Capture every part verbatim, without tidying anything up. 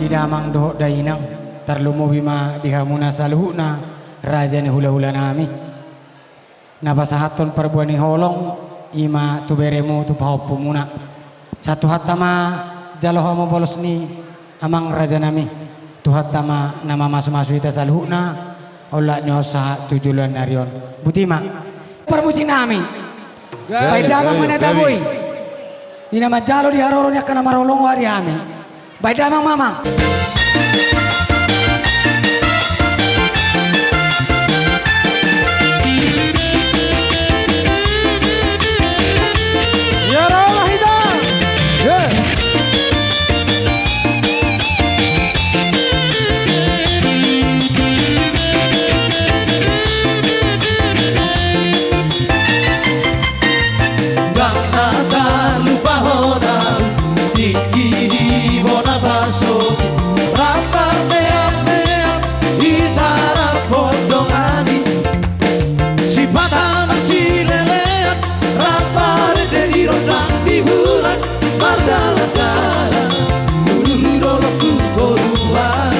Di damang dohot dainang, tarlumobi ma di hamuna saluhutna raja ni hulahulanami. Na pasahathon parbue ni holong i ma tu beremu tu pahompumuna. Sai Tuhanta ma jalo hamu bolos ni amang rajanami. Tuhanta ma na mamasumasu hita saluhutna, olat ni on sahat tu joloan ni ari on. Boti ma. Parmusiknami. Gabe, baen damang ma na tabo i. Di na manjalo di haroro ni angka na marholong ari hami. Baen damang ma amang. Ia ro ma hita. Ye. Ndang na tarlupa hona tingki di bona pasoki, rap marmeammeam hita rap hondongan i. Sipata na silelean rap marende di rondang di bulan, mardalandalan mulu dolok tu toruan.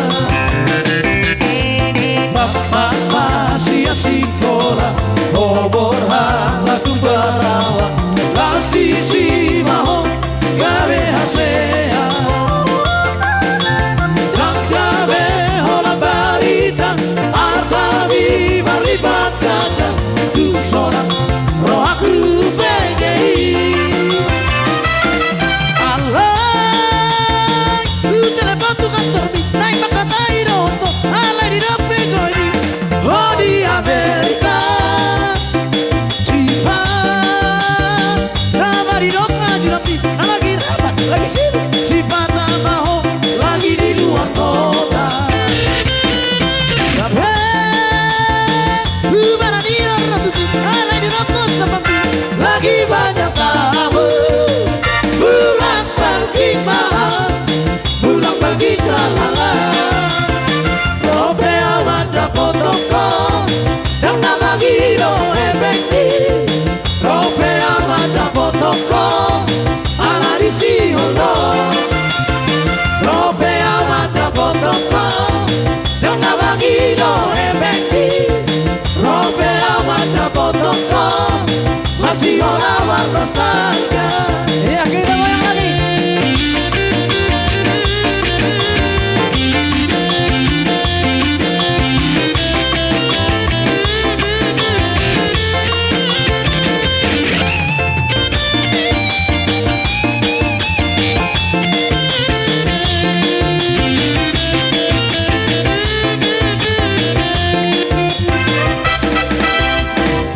Bapa sian sikola, ho borhat na tu barawa, las disi ma ho gabe hasea. Ndang gabe holan barita, artami marlipat ganda, tu sonang rohangku pe i. Alai, hutelepon tu kantormi, naeng mangkatai dohot ho, alai didok pe gabe i, ho di Amerika. Sipata ma didok ajudanmi, na lagi rapat, lagi sibuk, sipata ma ho lagi di luar kota. Gabe hubarani on ro tusi, alai didok ho sampangmi, lagi banyak tamu. Bulan Balkit ma, bulan Balkit lala. Ro pe au mandapothon ho, ndang na mangido hepengmi. Ro pe au mandapothon ho, ala disi olo. Ro pe au mandapothon ho, ndang na mangido hepengmi. Ro pe au mandapothon ho, masihol au marnostalgia. Iya, kita goyang lagi.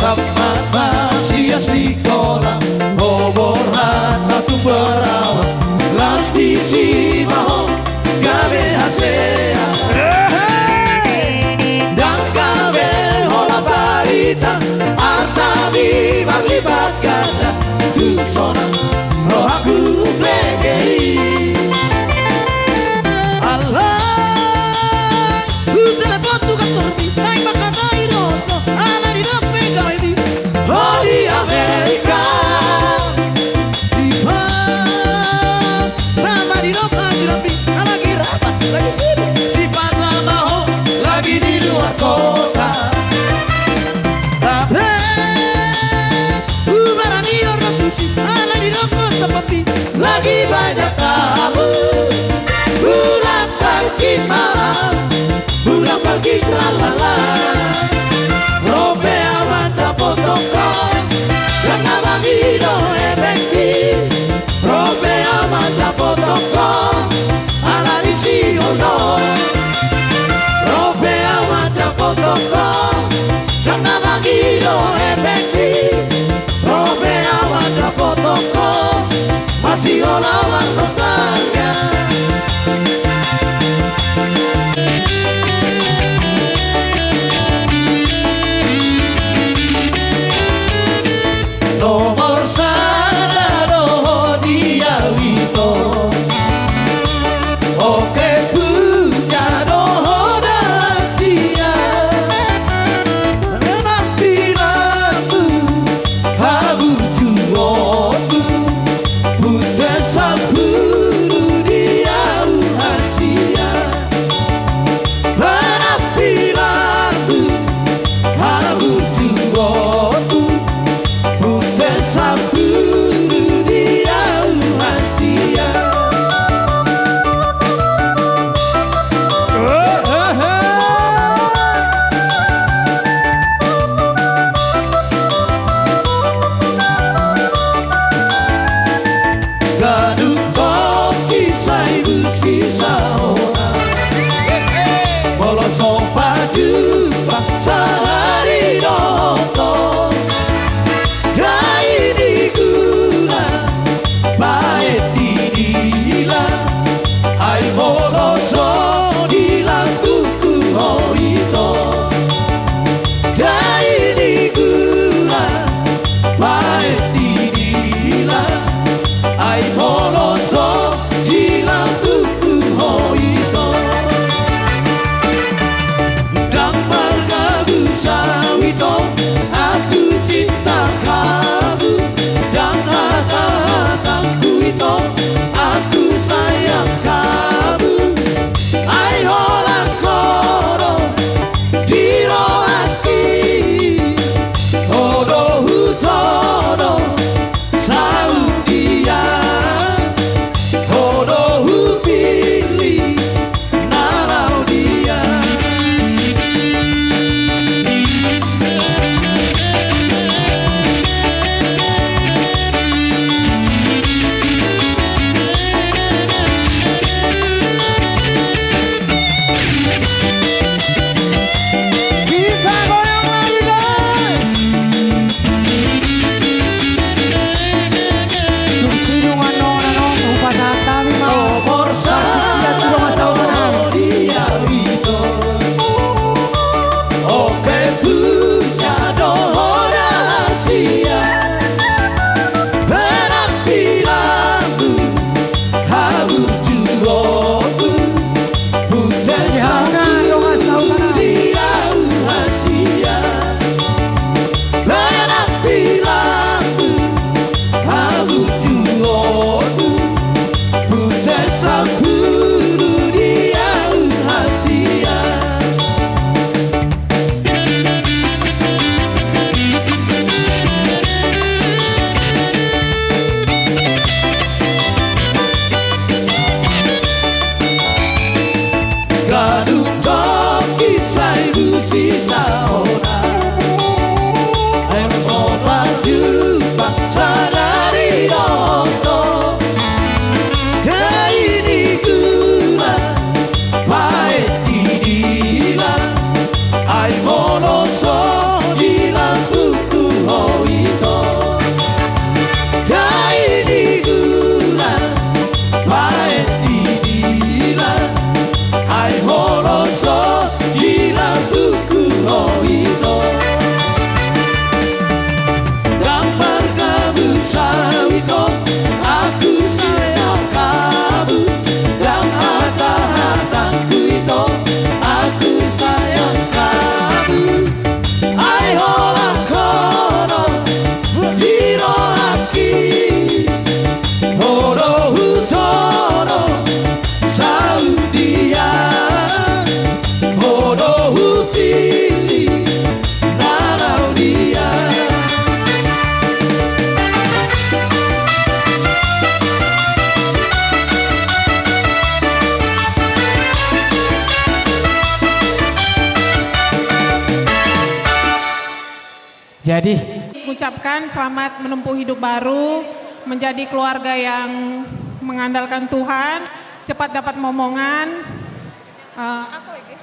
Tamat ma sian sikola, ho borhat na tu barawa, las disi ma ho gabe hasea. Ndang gabe holan barita, artami marlipat ganda, tu sonang rohangku pe i. Alai, hutelepon tu kantormi, naeng mangkatai dohot ho, ala didok pe gabe i, ho di Amerika. Sipata ma didok ajudanmi, na lagi rapat, lagi sibuk, sipata ma ho lagi di luar kota. Gabe hubarani on ro tusi, ala didok ho sampangmi, lagi banyak tamu. Bulan Balkit ma, bulan Balkit lala. Ro pe au mandapothon ho, ndang na mangido hepengmi. Ro pe au mandapothon ho, ala disi olo. Ro pe au mandapothon ho, ndang na mangido hepengmi. Ro pe au mandapothon ho, masihol au marnostalgia. Jadi, mengucapkan selamat menempuh hidup baru, menjadi keluarga yang mengandalkan Tuhan, cepat dapat momongan. Eh, apa lagi?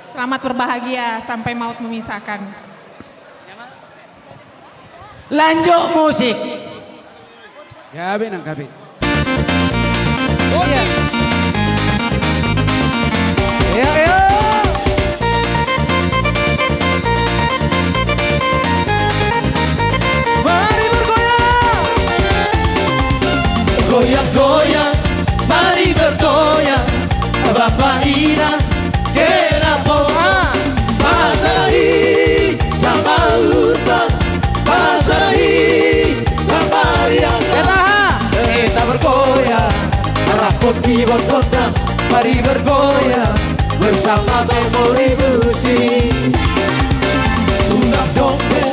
Selamat berbahagia sampai maut memisahkan. Lanjut musik. Gabe nang gabe. Oh, iya. Iya, iya. Mari bergoyang. Goyang-goyang, mari bergoyang. Bapa inang, kena poso. Ah. Pasalahi, jama urban. Pasalahi, jama riasa. Eta ha. Eta bergoyang, rap on keyboard gondang. Mari bergoyang, bersama Memori Musik. Ulang donghe,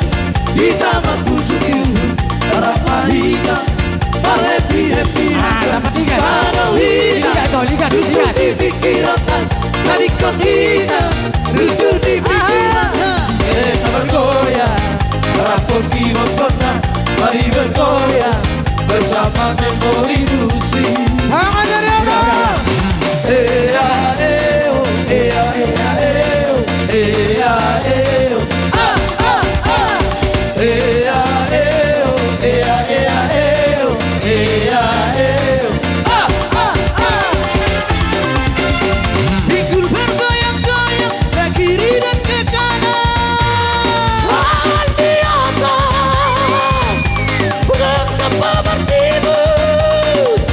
hita marpusuk juhut. Rap ma hita, marhappy-happy. Ah, dapat tiga. Sadao hita. Tiga, tuh, tiga, tuh, tiga. Rundut di pingkiran, tadingkon hita. Rundut di pingkiran. Ah. Eta bergoyang, rap on keyboard gondang. Mari bergoyang, bersama Memori Musik. Tangan dari atas. Ea, eo, ea, ea, eo, ea, eo. Ah, ah, ah. Ea, eo, ea, ea, eo, ea, eo. Ah, ah, ah. Pinggul bergoyang-goyang, ke kiri dan ke kanan. Hal di atas, pegang sampai bertimbus.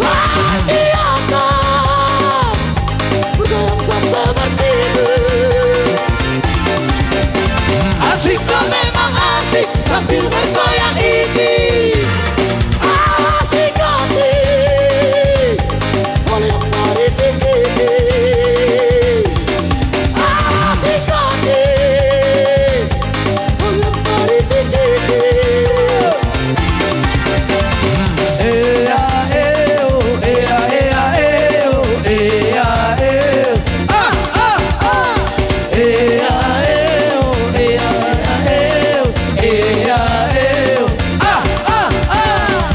Hal di atas, pegang sampai bertimbus. Asik kau memang asik sambil bergoyang ini. Asik, asik. Boleh mari tinggi. Asik, asik. Boleh mari tinggi. Ea, eo, ea, ea, eo, ea, eo. Ah, ah, ah. Ea, eo, ea, ea, eo, ea, eo. Ah, ah, ah.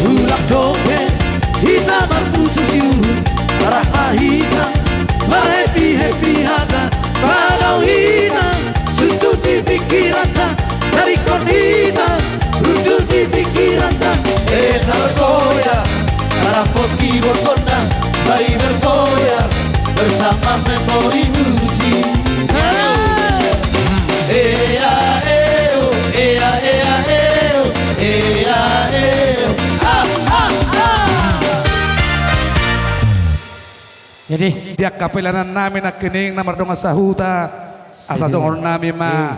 Ulang donghe, hita marpusuk juhut, rap ma hita, marhappy-happy hata, sadao hita, rundut di pingkiranta, tadingkon hita, rundut di pingkiranta. Eta bergoyang, rap on keyboard gondang, mari bergoyang, bersama Memori Musik. Ea, eo, ea, ea, eo, ea, eo. Ah, ah, ah. Jadi, di angka pelayanan nami nangkining na mardongan sahuta, asa songon nami ma,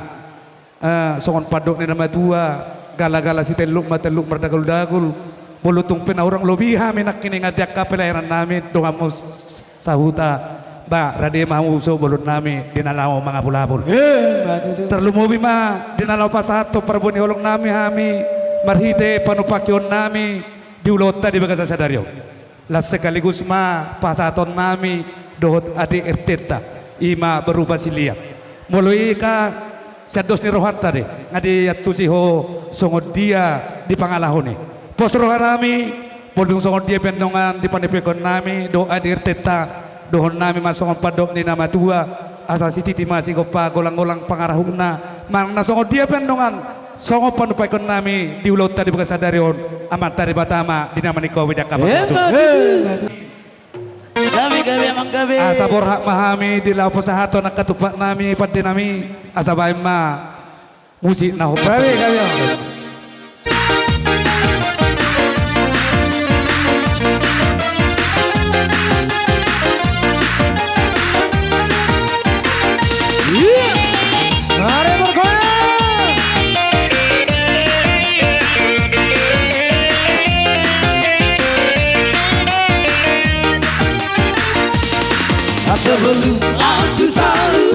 eh, songon pandok ni na matua, gala-gala sitelluk ma telluk mardaguldagul. Molo tung pe na hurang lobi hami nangkining di angka pelayanan nami donganmu sahuta, ba rade ma hamu so bolon nami di na laho mangapul-apul. Eh, ma tutu. Tarlumobi ma di na laho pasahathon parbue ni holong nami hami marhite panumpahion nami di ulaonta di bagasan sadari on. Laos sekaligus ma pasahaton nami dohot ade R T-ta, i ma boru Basilian. Molo i ka sian dos ni rohanta do, nga diantusi ho songon dia di pangalaho ni. Pos roha nami, molo tung songon dia pe dongan di panipikon nami dohot ade R T-ta, dohon nami ma songon pandok ni na matua, asa sititi ma sigompa golang-golang pangarahutna, manang na songon dia pe dongan, songon panumpahion nami di ulaonta di bagasan sadari on, Amanta Debata ma di na maningkomi di angka pangalaho. Gabe, gabe, amang gabe. Asa borhat ma hami di laho pasahathon angka tumpak nami, pande nami, asa baen ma musik na hombar. Gabe, gabe, amang gabe. Mari bergoyang. Sebelum aku tahu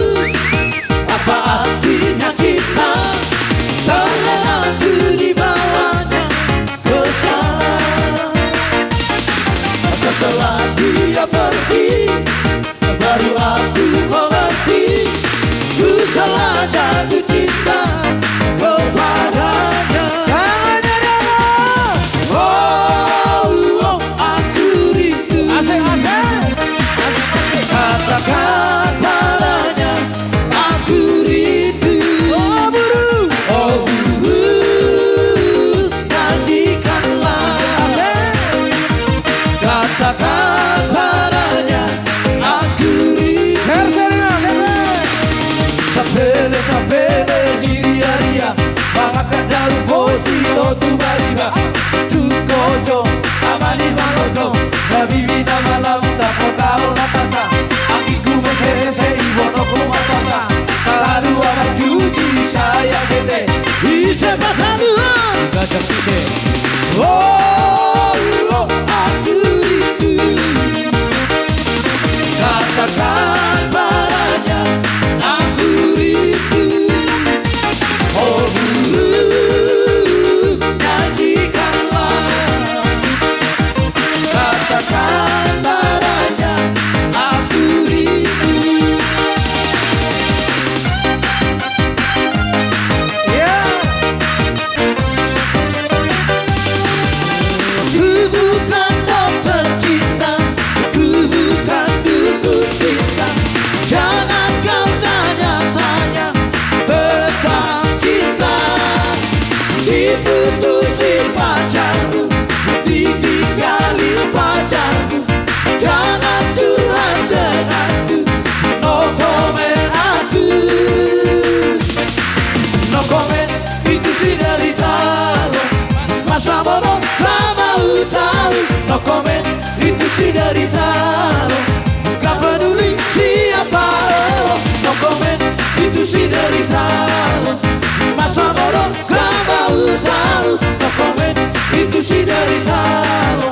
No comment, itu si derita lo. Nunga peduli siapa lo. No comment, itu si derita lo. Masa bodo nunga mau tahu. No comment, itu si derita lo.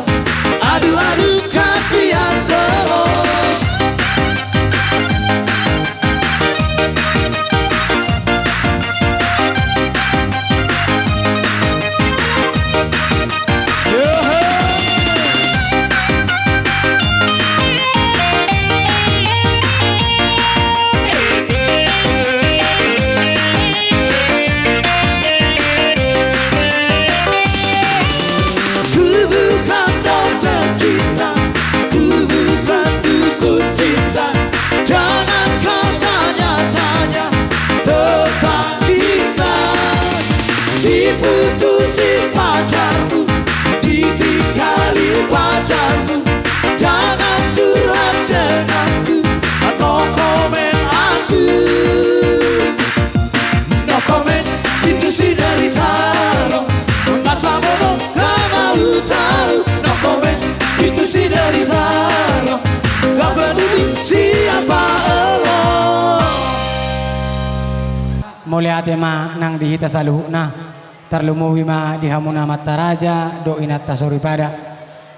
Aduh, aduh, kasihan dolo. Ku bukan dokter cinta, ku bukan dukun cinta. Jangan kau tanya-tanya tentang cinta. Diputusi pacarku, ditinggali pacarku. Jangan curhat denganku, no comment aku. No comment, itu si derita lo. Masa bodo nunga mau tahu. No comment, itu si derita lo. Nunga peduli siapa lo. Mauliate ma nang di hita saluhutna. Tarlumobi ma di hamuna amanta raja dohot inanta soripada.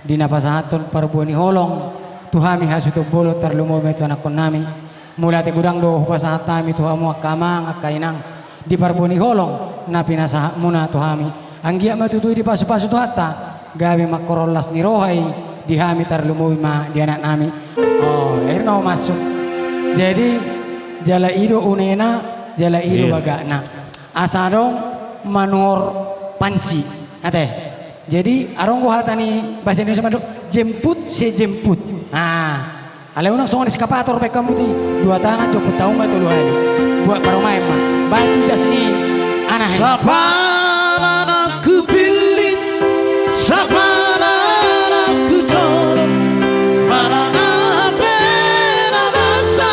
Di na pasahathon parbue ni holong tu hami hasuhuton bolon, tarlumobi ma tu anakkonnami. Mauliate godang do hupasahat hami tu hamu angka amang, angka inang, di parbue ni holong na pinasahatmuna tu hami. Anggiat ma tutu i dipasupasu Tuhanta, gabe mangkorhon las ni roha i di hami, tarlumobi ma di anaknami. O, akhirna ho masuk. Jadi, jala i do unena, jala i do bagakna. Asa adong manuhor pansi, ate. Jadi, adong do hata ni bahasa Indonesia mandok, jemput sejemput. Nah, alai unang songon eskavator baen hamu i, dua tangan jomput hamu ma tolu hali. Buat parumaen ma. Batu jas ni anak. Sapala nang hupillit, sapala nang hutolop, manang aha pe na masa,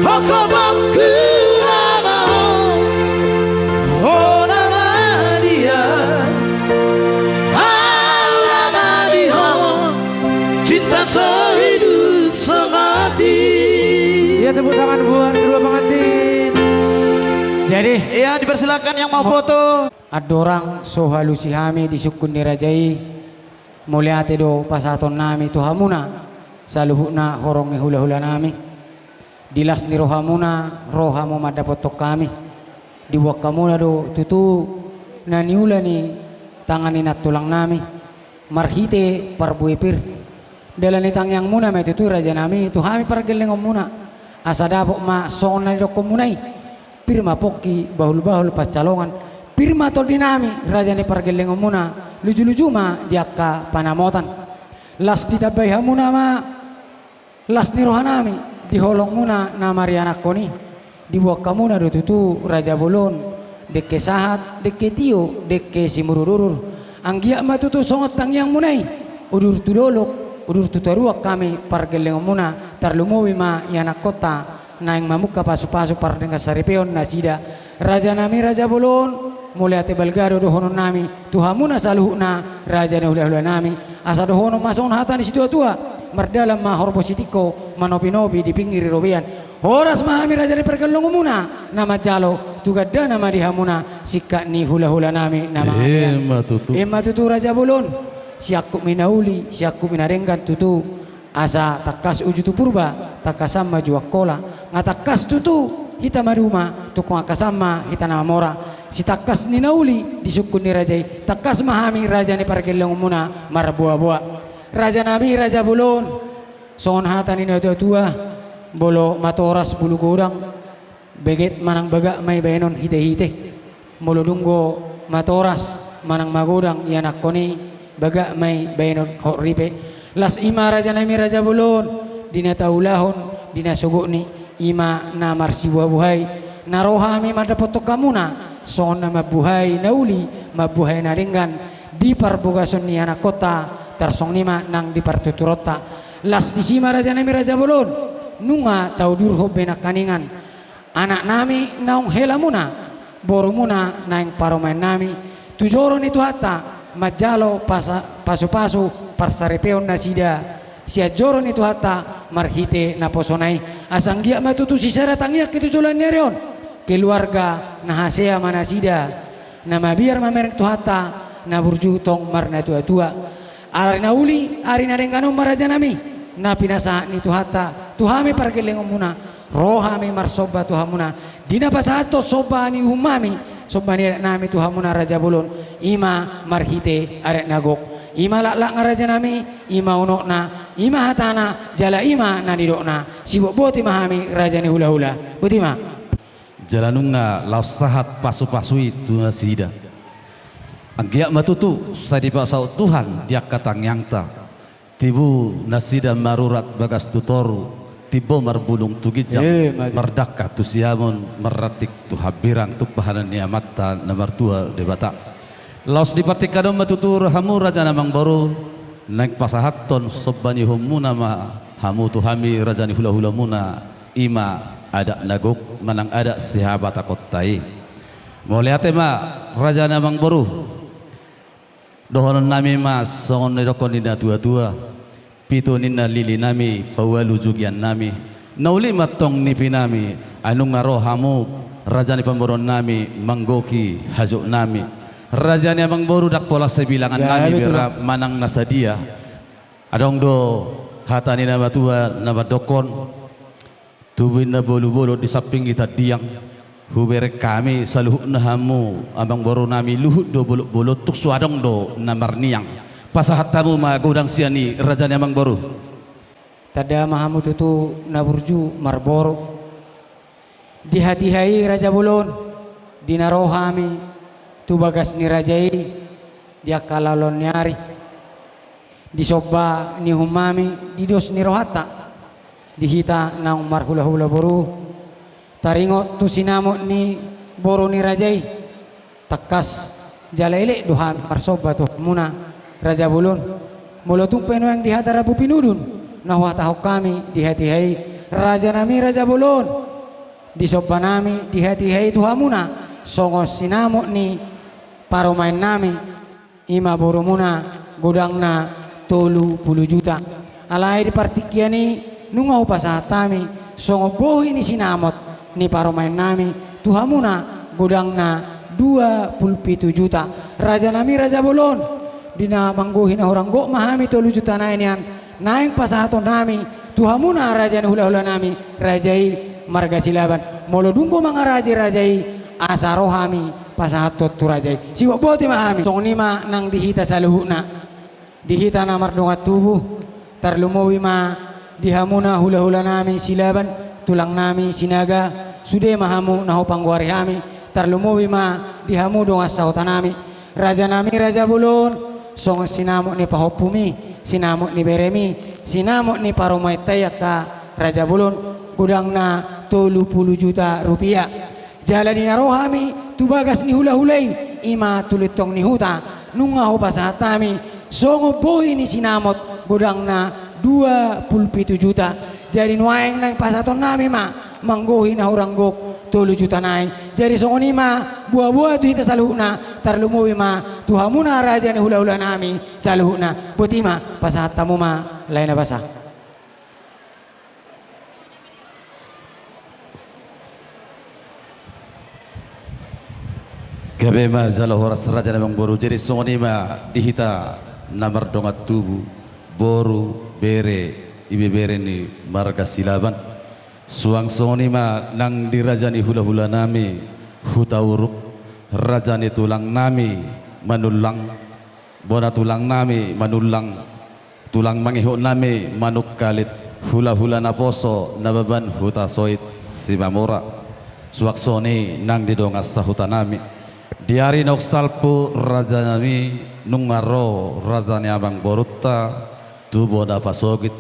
hongkop ma hurang ma ho, hona ma di au, au ma di ho, cinta sehidup semati. Ya, tepuk tangan buat kedua pengantin. Jadi, ya, dipersilakan yang mau foto. Andorang so halusi hami di sungkun ni raja i, mauliate do pasahatonnami tu hamuna saluhutna horong ni hulahulanami. Di las ni rohamuna ro hamu mandapothon hami. Diboan hamuna do tutu na niula ni tangan ni nantulangnami marhite parbue pir. Dalan ni tangiangmuna ma i tutu, rajanami, tu hami pargellengonmuna, asa dapot ma songon na nidokhonmuna i. Pir ma pongki, bahulbahul pansalongan. Pir ma tondinami, raja ni pargellengonmuna, lujuluju ma di angka panamotan. Las ditambai hamuna ma las ni rohanami di holongmuna na marianakhon i. Diboan hamuna do tutu, raja bolon, dengke sahat, dengke tio, dengke simururudur. Anggiat ma tutu songon tangiangmuna i, udur tu dolok, udur tu toruan hami pargellengonmuna, tarlumobi ma ianakhonta naeng mamungka pasupasu pardenggan saripeon nasida. Rajanami, raja bolon, mauliate balga do dohononnami tu hamuna saluhutna, raja ni hulahulanami. Asa dohonon ma songon hata ni situatua, mardalan ma horbo sitingko, manopinopi di pinggir ni robean. Horas ma hami, raja ni pargellengonmuna, na manjalo, tu gandana ma di hamuna singkat ni hulahulanami na mangalean. Ima tutu. Ima tutu, raja bolon. Siangkup ni na uli, siangkup ni na denggan tutu. Asa tangkas uju tu Purba, tangkasan ma uju Angkola. Nga tangkas tutu hita maduma, tung tangkasan ma hita na mamora. Sitangkas ni na uli di sungkun ni raja i, tangkas ma hami, raja ni pargellengonmuna, marboaboa. Rajanami, raja bolon, songon hata ni natuatua, molo matoras bulu godang, beget manang bagak ma i baenon hitehite. Molo dung do matoras manang magodang ianakhon i, bagak ma i baenon hot ripe. Las i ma, rajanami, raja bolon, di na taulahon, di na sogotni, i ma na marsibuhabuhai. Na ro hami mandapothon hamuna songon na mambuhai na uli, mambuhai na denggan di parbogason ni anakhonta, tarsongon i ma nang di partuturonta. Las disi ma, rajanami, raja bolon, nunga taudurhon be nangkaningan anaknami naung helamuna, borumuna naeng parumaennami, tu joro ni Tuhanta manjalo pasa-, pasupasu parsaripeon nasida sian joro ni Tuhanta marhite naposona i. Asa anggiat ma tutu sisada tangiang tu joloan ni ari on, keluarga na hasea ma nasida, na mabiar mamereng Tuhanta, na burju tong marnatuatua. Ari na uli, ari na denggan on ma rajanami, na pinasahat ni Tuhanta tu hami pargellengonmuna, ro hami marsomba tu hamuna, di na pasahathon somba ni uhumnami, somba ni adatnami tu hamuna raja bolon, i ma marhite adat na gok. I ma laklakna rajanami, i ma unokna, i ma hatana, jala i ma na nidokna. Sibotboti ma hami raja ni hulahula. Boti ma. Jala nunga laos sahat pasupasu i tu nasida. Anggiat ma tutu sai dipasaut Tuhan di angka tangiangta. Tibu nasida marurat bagas tu toru, timbo marbulung tu ginjang, eh, maju, mardangka tu siamun, marranting tu hambirang, tumpahna ni Amanta na martua Debata. Laos di partingkian on ma tutu hamu raja ni amangboru, naeng pasahathon somba ni uhumuna ma hamu tu hami raja ni hulahulamuna, i ma adat na gok manang adat sihabatakonta i. Mauliate ma raja ni amangboru. Dohononnami ma songon na nidokkon ni natuatua, pitu ninna lilinami, paualu jugiannami. Na uli ma tong nipinami, ai nunga ro hamu raja ni pamoruonnami manggohi hajutnami. Raja ni amangboru, ndang pola sibilangannami, ya, betul, bera, manang na sadia. Adong do hata ni na matua na mandokkon, tubu ninna bolutbolut di samping ni tandiang. Hubereng hami saluhutna hamu amangborunami, luhut do bolutbolut, tung so adong do na marniang. Pasahat hamu ma godang sian i raja ni amangboru. Tanda ma hamu tutu na burju marboru. Di hatiha i raja bolon, di na ro hami tu bagas ni raja i di angka laon ni ari, di somba ni uhumnami, di dos ni rohanta, di hita naung marhulahula boru, taringot tu sinamot ni boru ni raja i, tangkas jala elek do hami marsomba tu hamuna raja bolon. Molo tung pe nuaeng di hata rambu pinudun na huhatahon hami di hatiha i, rajanami raja bolon, di sombanami di hatiha i tu hamuna songon sinamot ni parumaennami, i ma borumuna, godangna tolu pulu juta. Alai di partingkian i nunga hupasahat hami songon bohi ni sinamot ni parumaennami tu hamuna, godangna dua pulu pitu juta. Rajanami raja bolon, di na manggohi na hurang gok ma hami tolu juta nai nian, naeng pasahatonnami tu hamuna raja ni hulahulanami, raja i marga Silaban. Molo dung do mangarajai raja i, asa ro hami pasahathon tu raja i. Sibotboti ma hami. Songon i ma nang di hita saluhutna, di hita na mardongan tubu, tarlumobi ma di hamuna hulahulanami Silaban, tulangnami Sinaga, sude ma hamu na hupanggoari hami, tarlumobi ma di hamu dongan sahutanami, rajanami raja bolon, songon sinamot ni pahompumi, sinamot ni beremi, sinamot ni parumaenta i angka raja bolon, godangna tolu pulu juta rupiah. Jala di na ro hami tu bagas ni hulahula i, i ma tu lintong ni huta, nunga hupasahat hami songon bohi ni sinamot, godangna dua pulu pitu juta. Jadi nuaeng naeng pasahatonnami ma manggohi na hurang gok tolu juta nai. Jadi songon i ma boaboa tu hita saluhutna, tarlumobi ma tu hamuna raja ni hulahulanami saluhutna. Boti ma, pasahat hamu ma, lae na basa. Gabe ma jala horas raja ni amangboru. Jadi songon i ma di hita na mardongan tubu, boru, bere, ibebere ni marga Silaban. Suang songon i ma nang di raja ni hulahulanami Hutauruk, raja ni tulangnami Manullang, bona tulangnami Manullang, tulang mangihutnami Manungkalit, hulahula naposo Nababan Hutasoit Simamora. Suang songon i nang di dongan sahutanami. Di ari naung salpu rajanami, nunga ro raja ni amangborunta tu bona pasogit.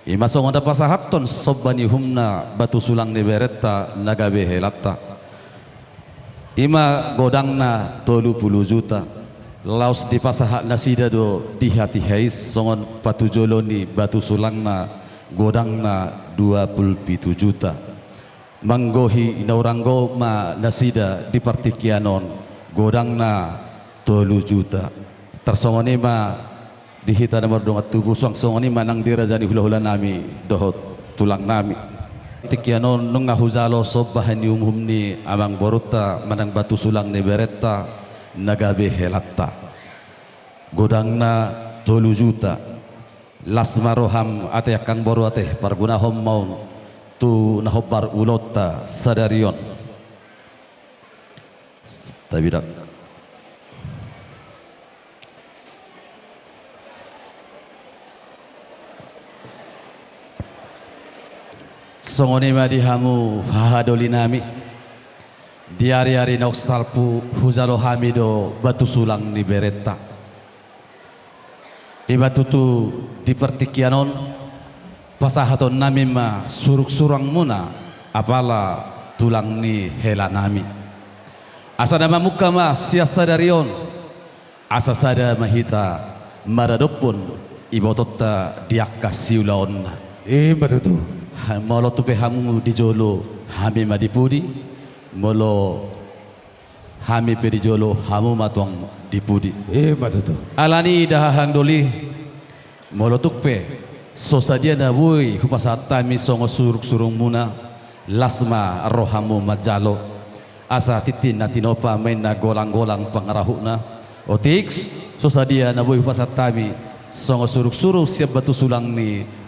I ma songon na pasahathon somba ni uhumna batu sulang ni berenta na gabe helanta. I ma godangna tolu pulu juta. Laos dipasahat nasida do di hatiha i songon patujolo ni batu sulangna, godangna dua pulu pitu juta. Manggohi na hurang gok ma nasida di partingkian on, godangna tolu juta. Tarsongon i ma Di hita na mardongan tubu, suang songon i ma nang di raja ni hula-hula nami dohot tulang nami. Tingki on nunga hujalo somba ni uhum-uhum ni amang borunta manang batu sulang ni berenta na gabe helanta. Godangna tolu juta. Las ma roham ate angkang boru ate, pargunahon ma on tu na hombar ulaonta sadari on. Tabidok. Songon i ma di hamu hahadoli nami. Di ari-ari naung salpu hujalo hami do batu sulang ni berenta. Ima tutu di partingkian on pasahaton nami ma surung-surung muna apala tulang ni hela nami. Asa na mamungka ma sian sadari on, asa sada ma hita maradophon ibotonta di angka siulaonna. Ima tutu. Ha, molo tung pe hamu di jolo, hami ma di pudi, molo hami pe di jolo, hamu ma tuang di pudi. Ima tutu. Alani i da hahang doli, molo tung pe so sadia na boi hupasahat hami songon surung-surung muna, las ma rohamu manjalo. Asa tintin na tinopa ma inna, golang-golang pangarahutna. Otik so sadia na boi hupasahat hami songon surung-surung sian batu sulang ni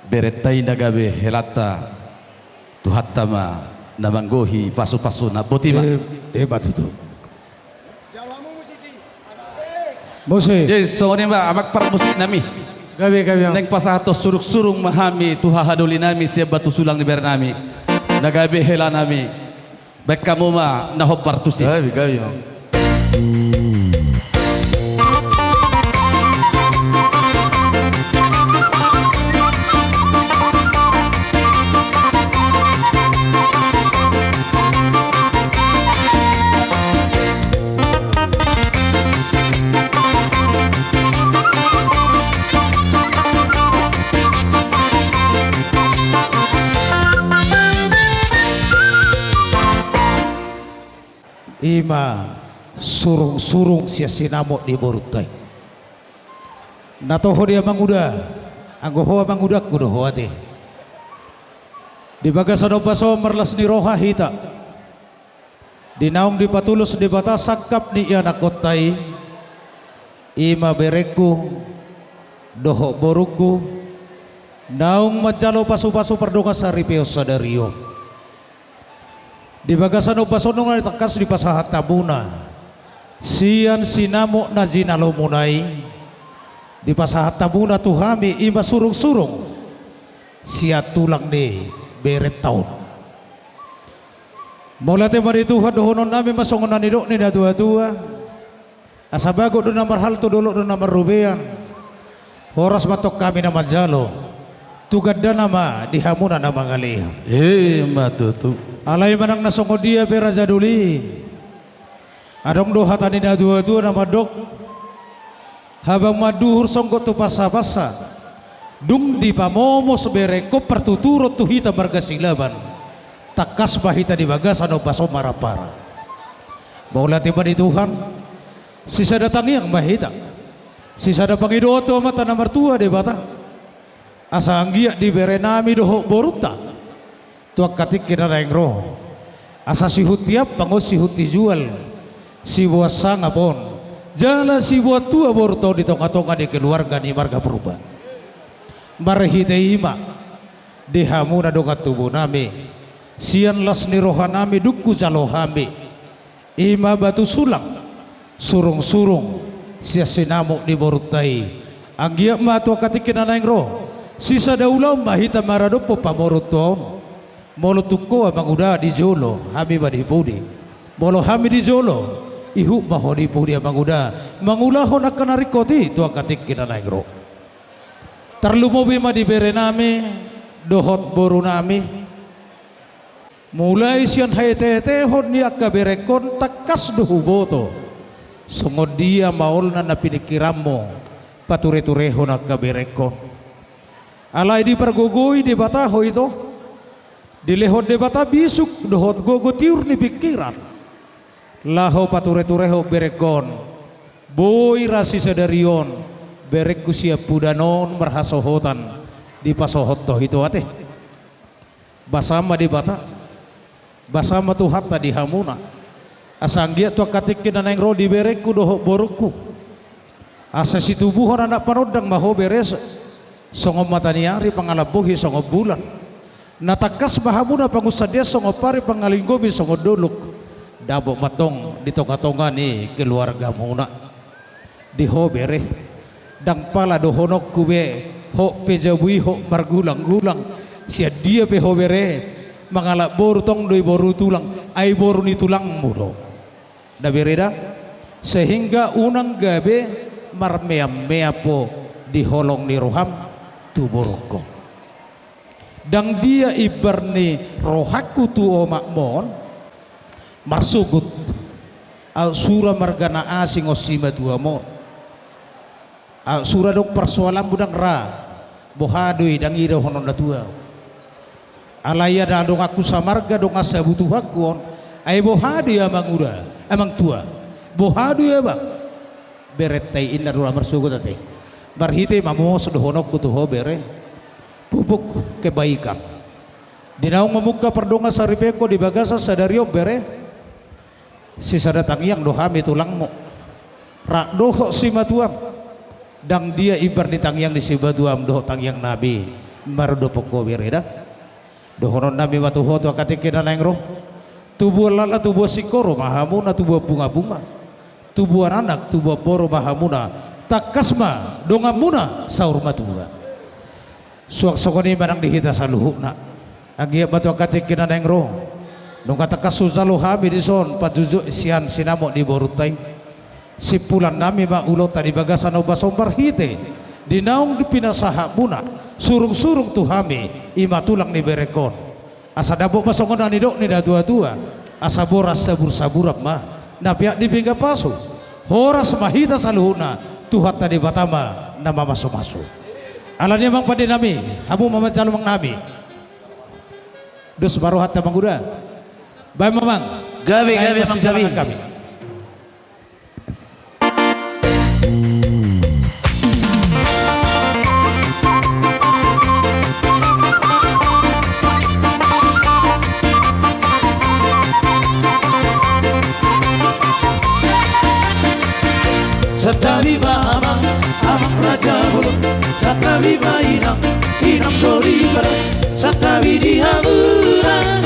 berenta i na gabe helanta, Tuhanta ma na manggohi pasu-pasuna. Boti ma. E, e, ima tutu. Musik. Jadi songon i ma amang parmusik nami. Gabe, gabe. Naeng pasahathon surung-surung ma hami tu hahadoli nami sian batu sulang ni berenta nami, na gabe hela nami. Baen hamu ma na hombar tusi. Gabe, gabe, amang. Ima surung-surung sian sinamot ni borunta i. Na toho di amang uda, anggo ho amang udangku do ho ate. Di bagasan ombas on marlas ni roha hita. Di naung dipatulus Debata sangkap ni ianakkonta i, ima berengku dohot borungku, naung manjalo pasu-pasu pardongan saripeon sadari on. Di bagasan ombas on nunga tangkas dipasahat hamuna sian sinamot na jinalomuna i, dipasahat hamuna tu hami ima surung-surung sian tulang ni berenta on. Mauliate ma di Tuhan, dohonon nami ma songon na nidok ni natua-tua. Asa bagot do na marhalto, dolok do na marrobean. Horas ma antong hami na manjalo, tu gandana ma di hamuna na mangalean. Ima tutu. Alai manang na songon dia pe raja doli, adong do hata ni natua-tua na mandok: Habang manduhur songgot tu pansa-pansa, dung dipamomos berengkon partuturon tu hita marga Silaban, tangkas ma hita di bagasan ombas on marampara. Mauliate ma di Tuhan, sisada tangiang ma hita, sisada pangidoan tu Amanta na martua Debata, asa anggiat di berenami dohot borunta tu angka tingki na naeng ro, asa sihunti ampang on, sihunti jual, siboan sangap on, jala siboan tua borunta on di tonga-tonga ni keluarga ni marga Purba. Marhite i ma, di hamu na dongan tubunami, sian las ni rohanami dung hujalo hami ima batu sulang, surung-surung sian sinamot ni borunta i, anggiat ma tu angka tingki na naeng ro, sisada ulaon ma hita maradophon pamoruon tua on. Molo tung ho amang uda di jolo, hami ma di pudi. Molo hami di jolo, ihut ma ho di pudi amang uda, mangulahon angka na ringkot i tu angka tingki na naeng ro. Tarlumobi ma di berenami dohot borunami. Mulai sian haetehon ni angka berengkon, tangkas do huboto songon dia maolna na piningkiranmu patureturehon angka berengkon. Alai dipargogoi Debata ho ito, dilehon Debata bisuk dohot gogo tiur ni pingkiran, laho patureturehon berengkon. Boi ra sisadari on Berengku siampudan on marhasohotan dipasohot ho ito ate. Basa ma Debata, basa ma Tuhanta di hamuna. Asa anggiat tu angka tingki na naeng ro di berengku dohot borungku, asa situbuhon anak panondang ma ho bere, songon mata ni ari, pangalambohi songon bulan. Na tangkas ma hamuna pangunsandean songon pari, pangalinggomi songon dolok. Dapot ma antong di tongatonga ni keluargamuna. Di ho bere, ndang pala dohononku be, hot pe jabu i hot margulanggulang. Sian dia pe ho bere, mangalap boru tong do i boru tulang, ai boru ni tulangmu do. Da bere da, sehingga unang gabe marmeammeam ho di holong ni roham tu borungkon. Ndang dia imbar ni rohangku tu omakmon, marsogot. Aut sura marga na asing on simatuamon. Aut sura adong parsoalanmu ndang ra. Boha do i, ndang i dohonon natua. Alai ia da donganku samarga, dongan sabutuhangku on. Ai boha do i amang uda, amang tua. Boha do i abang. Berenta i inna do ra marsogot ate. Marhite i ma muse dohononku tu ho bere. Pupuk kebaikan. Di naung mamungka pardongan saripeon di bagasan sadari on bere, sisada tangiang do hami tulangmu. Rap dohot simatuam. Ndang dia imbar ni tangiang ni simatuam dohot tangiangnami marudophon ho bere da. Dohononnami ma tu ho tu angka tingki na naeng ro. Tubuan laklak tubuan singkoru ma hamuna, tubuan bungabunga. Tubuan anak, tubuan boru ma hamuna. Tangkas ma donganmuna saur matua. Suang songon i ma nang di hita saluhutna. Anggiat ma tu angka tingki na naeng ro. Nunga tangkas hujalo hami dison, parjujut sian sinamot ni borunta i. Simpulannami ma ulaonta di bagasan ombas on marhite di naung pinasahatmuna surungsurung tu hami, i ma tulang ni berengkon. Asa dapot ma songon na nidok ni natuatua, asa boras sabursaburan ma na peak di pinggan pasu. Horas ma hita saluhutna, Tuhanta Debata ma na mamasumasu. Alani i amang pandenami, hamu ma manjalo amangnami. Dos ma rohanta amang uda. Baen ma amang. Gabe, gabe, amang, gabe. Santabi ma amang, amang raja bolon. Santabi ma inang, inang soripada. Santabi di hamuna,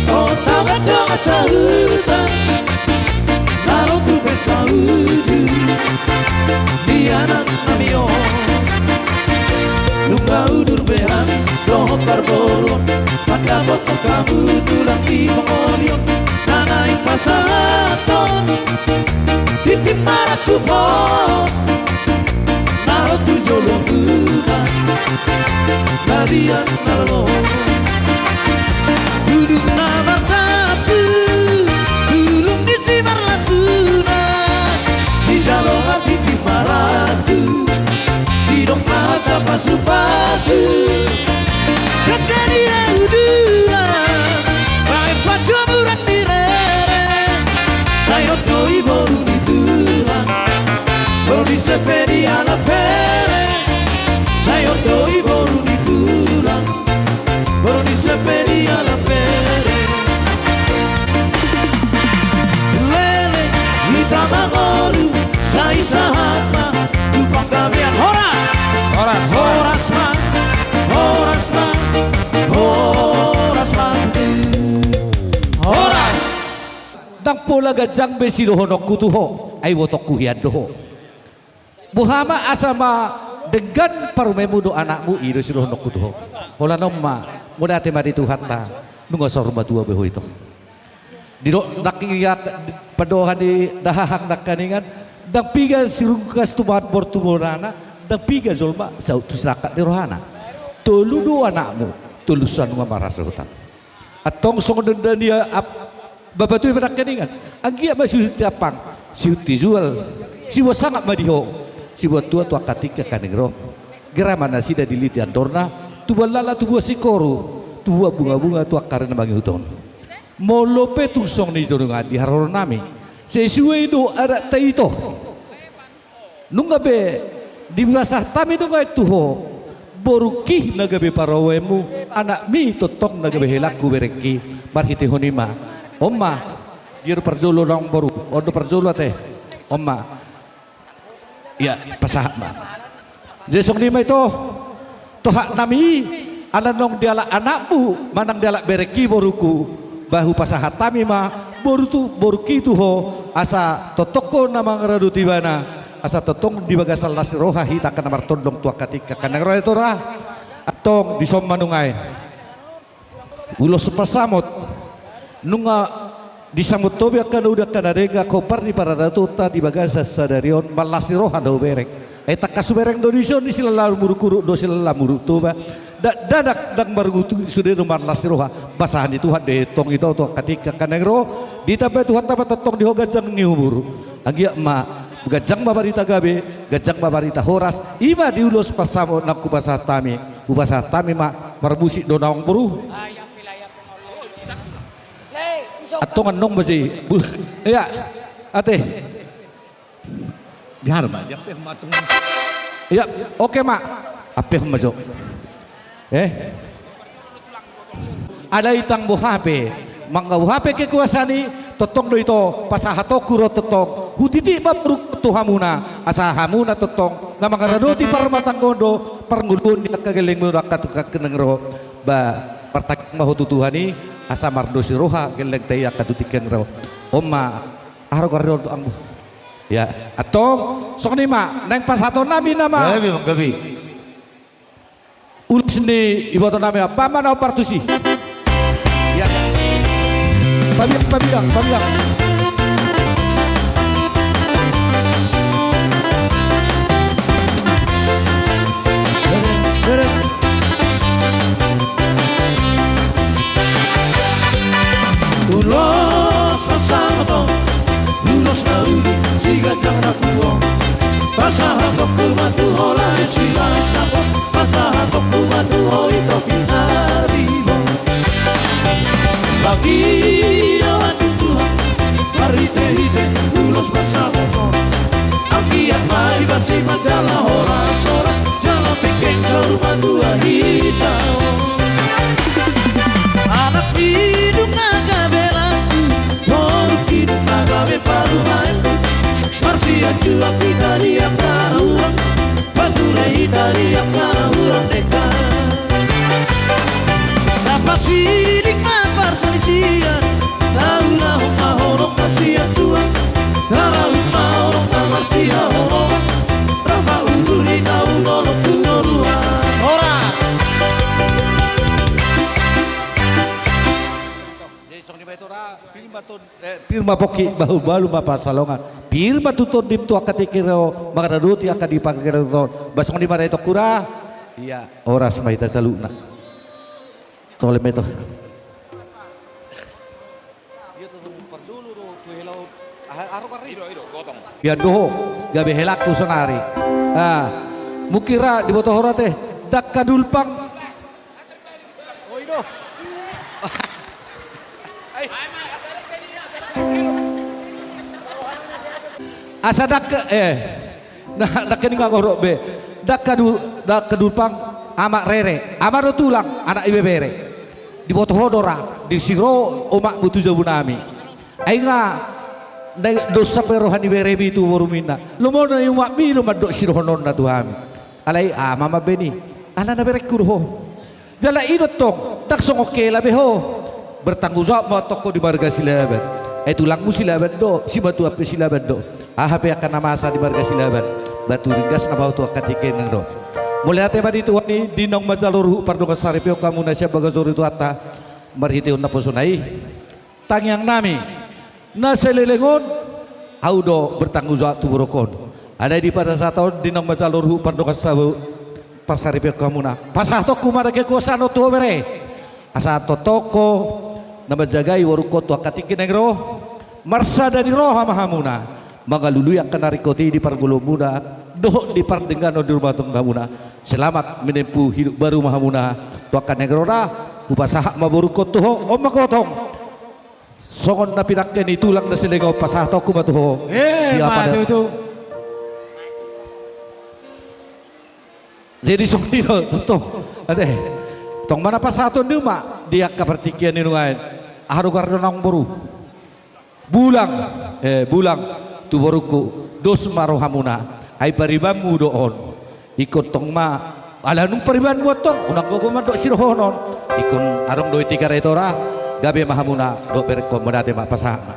on tau gandong sahuta. Lalu tu pesta uju di anaknami on. Nunga udur be hami dohot parboruon, mandapothon hamu tulang di pangolion. Na naeng pasahathon tintin marangkup on. Na ro tu jolo muna, na liat na lolo. Duduk na martapu, tulung di simarlasuna. Dijalo hati di maratu, didok hata pasupasu. Dangka di audura, baen panjomuran di rere. Sai on do i boru ni tulang, boru ni sepe di alap bere. Sai on do i boru ni tulang, boru ni sepe di alap bere. Lele, hita mangolu, sai sahat ma tu panggabean. Horas! Horas, horas. Horas ma, horas ma, horas ma. Horas! Ndang pola ganjang be sidohononku tu ho, ai ibotongku hian do ho. Boha ma asa ma denggan parumaenmu dohot anakmu, i do sidohononku tu ho. Holan on ma, mauliate ma di Tuhanta, nunga saur matua be ho ito. Didok nangkiningan, pandohan ni dahahang nangkiningan, ndang piga sirungkas tumaon boru tu bonana, ndang piga jolma saut tu sinangkap ni rohana. Tolu do anakmu, tolu sa nunga marhasohotan. Antong songon dondon ni ap-, bapatua i ma nangkiningan. Anggiat ma sihunti ampang, sihunti jual, siboan sangap ma di ho, siboan tua tu angka tingki angka na naeng ro. Gera ma nasida diliti andorna, tubuan laklak tubuan singkoru, tubuan bungabunga tu angka ari na mangihut on. Molo pe tung songon i do nunga di haroronnami, sai suai do adatta ito. Nunga be Dipasahat hami do nuaeng tu ho borungki na gabe parumaenmu, anakmi tongtong na gabe helangku berengki. Marhitehon i ma. On ma. Dia do parjolo naung boru. On do parjolo ate. On ma. Ia, pasahat ma. Jadi songon i ma ito, tohap nami, ala naung dialap anakmu manang dialap berengki borungku, ba hupasahat hami ma boru tu, borungki tu ho, asa tongtong ho na mangaradoti ibana, asa tongtong di bagasan las ni roha hita angka na martondong tu angka tingki angka na nunga ro, ito ra. Antong dison ma nuaeng. Ulos pansamot. Nunga disamot ho be angka na uda angka na denggan, hombar ni paradatonta di bagasan sadari on, marlas ni roha do hubereng. Ai tangkas hubereng do dison, di silala muruk-uruk do silala muruk Toba. Dakdanak ndang margutu, sude do marlas ni roha. Pasahat ni Tuhan do i tong ito tu angka tingki angka na nunga ro. Ditambai Tuhanta ma tongtong di ho ganjang ni umur. Anggiat ma ganjang ma barita gabe, ganjang ma barita horas. I ma di ulos pansamot naung hupasahat hami. Hupasahat hami ma, marmusik do naung boru. Antong annon basi. Ia, ate. Biar ma, dia pe ma tung. Ia, oke ma. Ape ma jo. Eh? Alai ndang boha pe, manang boha pe kekuasaan i, tongtong do ito pasahatonku ro tongtong. Hutiti ma borungku tu hamuna, asa hamuna tongtong na mangaradoti parrumatanggaon do parngoluon ni angka gellengmuna angka tu tingki na nunga ro. Ba, martangiang ma ho tu Tuhan i, asa marlas ni roha gellengta i angka tu tingki na nunga ro. On ma, aha do goarna on tu anggo. Ia, antong, songon i ma, naeng pasahaton nami nama. Gabe, gabe. Ulos ni iboto nami, bamana ompartusi. Ia. Pabiang, pabiang, pabiang. Ulos pasahaton, ulos na uli, siganjang na puon. Pasahatonku ma tu ho lae si Lae Sapos, pasahatonku ma tu ho ito pinaribot. Bagi awan tu Tuhan, marhite-hite ulos pasahaton. Anggiat ma iba si manjalo horas-horas, jala pengkeng saur matua hita on. Anak i nunga gabe laku, boru i nunga gabe parumaen. Marsianjuan hita di angka na hurang, panture hita di angka na hurang denggan. Na pasiding ma parsalisian, na ulahon ma holong marsianjuan, na laut ma holong na marsihaholongan, rap ma udur hita tu dolok tu toruan. Horas. Jadi songon i ma ito ra, pir ma ton, eh, pir ma pongki, bahul-bahul ma pansalongan. Pir ma tu tondim tu angka tingki na ro, mangaradoti angka di parngoluon. Ba songon i ma da itongku ra. Ia, horas ma hita saluhutna. Tole ma ito. Ia do ho, gabe helangku saonari. Ah, mungkin ra diboto ho ra ate, dangka dulpang. Asa dangka, eh, na, dangka ninna nunga ro be. Dangka du-, dangka dulpang, amak rere, ama do tulang, anak ibebere. Diboto ho do ra, disi ro omakmu tu jabu nami. Ai nga, na dos sampe roha ni beremi tu borumi ninna. Lomo na i omakmi do mandok sidohononna tu hami. Alai ama ma baen i. Alana berengku do ho. Jala i do tong, ndang songon hela be ho. Bertanggung jawab ma tong ho di marga Silaban. Ai tulangmu Silaban do, simatua pe Silaban do. Aha pe angka na masa di marga Silaban. Ba tu ringgas nama ho tu angka tingki na ro. Mauliate ma di Tuhan i, di naung manjalo ruhut pardongan saripeon hamuna sian bagas joro ni Tuhanta. Marhitehon naposona i. Tangiang nami, na saleleng on, ahu do bertanggung jawab tu borungkon. Alai di pada saat on, di naung manjalo ruhut pardongan sabu, parsaripeon hamuna. Pasahatonku ma da kekuasaan on tu ho bere. Asa tongtong ho, na manjagai borungkon tu angka tingki na ro. Marsada ni roha ma hamuna. Mangalului angka na ringkot i di parngoluonmuna. Dohot di pardengganon di rumah tanggamuna. Selamat menempuh hidup baru ma hamuna. Tu angka na ro ra, hupasahat ma borungkon tu ho, on ma gotong. Songon na pinangke ni tulang na saleleng on pasahatonku ma tu ho. Eh, ia ma pada tutu. Jadi songon i do tongtong. Ate. Tong ma na pasahaton di uma di angka partingkian i nuaeng. Aha do goar ni naung boru? Bulang, eh, Bulang, tu borungku, dos ma rohamuna, ai paribanmu do on. Ingkon tong ma, ala nunga paribanmu antong, unang gogo mandok sirohonon. Ingkon adong do i Tigaras i tora, gabe ma hamuna, dohot berengkon, mauliate ma, pasahat ma.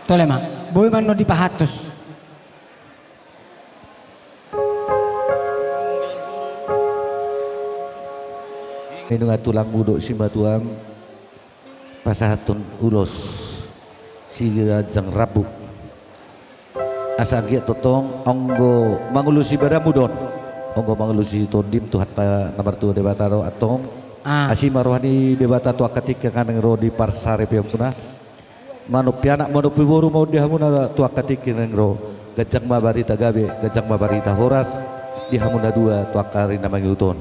Tole ma, boi ma annon dipahantus. Nunga tulangmu dohot simatuam pasahathon ulos siganjang rambu. Asa anggiat tongtong anggo mangulosi badanmu do on, anggo mangulosi tondim, Tuhanta na martua Debata do antong. Ah. Asi ma roha ni Debata tu angka tingki na naeng ro di parsaripeonmuna. Manompi anak, manompi boru ma on di hamuna tu angka tingki na naeng ro. Ganjang ma barita gabe, ganjang ma barita horas di hamu na dua tu angka ari na mangihut on.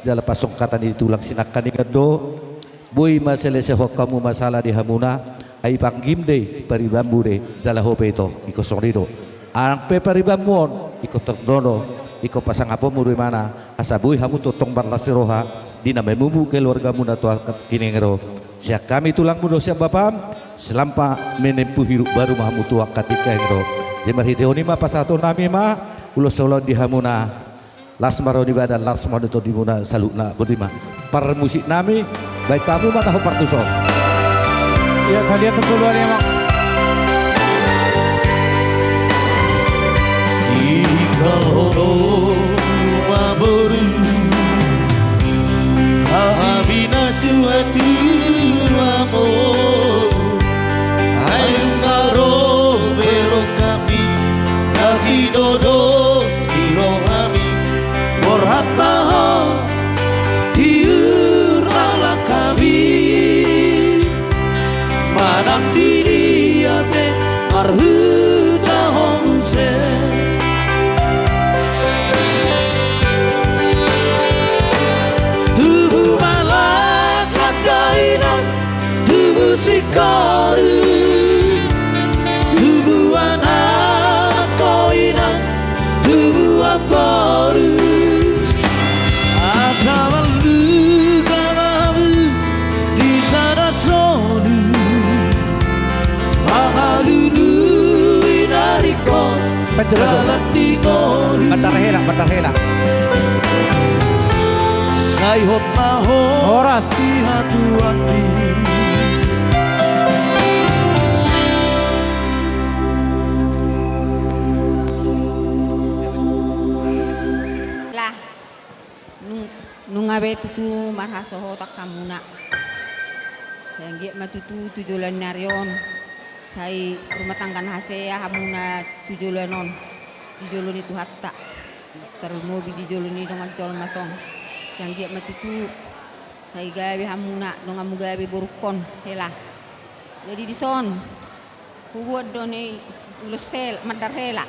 Jala pasongkatan ni tulang sinangkaningan do, boi ma selesehon hamu masalah di hamuna, ai panggim do i, paribanmu do i, jala ho pe ito, ingkon songon i do. Nang pe paribanmu on, ingkon tong do on, ingkon pasangaponmu do imana, asa boi hamu tongtong marlas ni roha, di na mamumu keluargamuna tu angka tingki na naeng ro. Sian hami tulangmu dohot sian bapam, selamat menempuh hidup baru ma hamu tu angka tingki na naeng ro. Jadi marhite on i ma pasahatonnami ma, ulos on di hamuna. Las ma roha ni badan, las ma roha ni tondimuna saluhutna, boti ma. Parmusiknami, baen hamu ma taho partuson. Ia, kalian terkeluar ya, Mak. Tinggal ho ma boru, hami na tua-tua ma on. Ai nunga ro be rohami, na hinodo di rohami, borhat ma ho, tiur ma hami. Manang di dia pe marhuta ho muse. Tubu ma laklak ho inang, tubu singkoru, tubu anak ho inang, tubu boru. Asa marluka ma hamu di sada solu, mangalului na ringkot. Betul, betul. Dalan di ngolu. Mandar hela, mandar hela. Sai hot ma ho. Horas. Di hatuan i. Lah, nung-, nunga be tutu marhasohotan hamuna. Sai anggiat ma tutu tu joloan ni ari on. Sai rumah tangga na hasea hamuna tu joloan on, di jolo ni Tuhanta. Tarlumobi di jolo ni dongan jolma tong. Sai anggiat ma tutu. Sai gabe hamuna, donganmu gabe borungkon, hela. Jadi dison, hubuat do ni ulos hel-, mandar hela.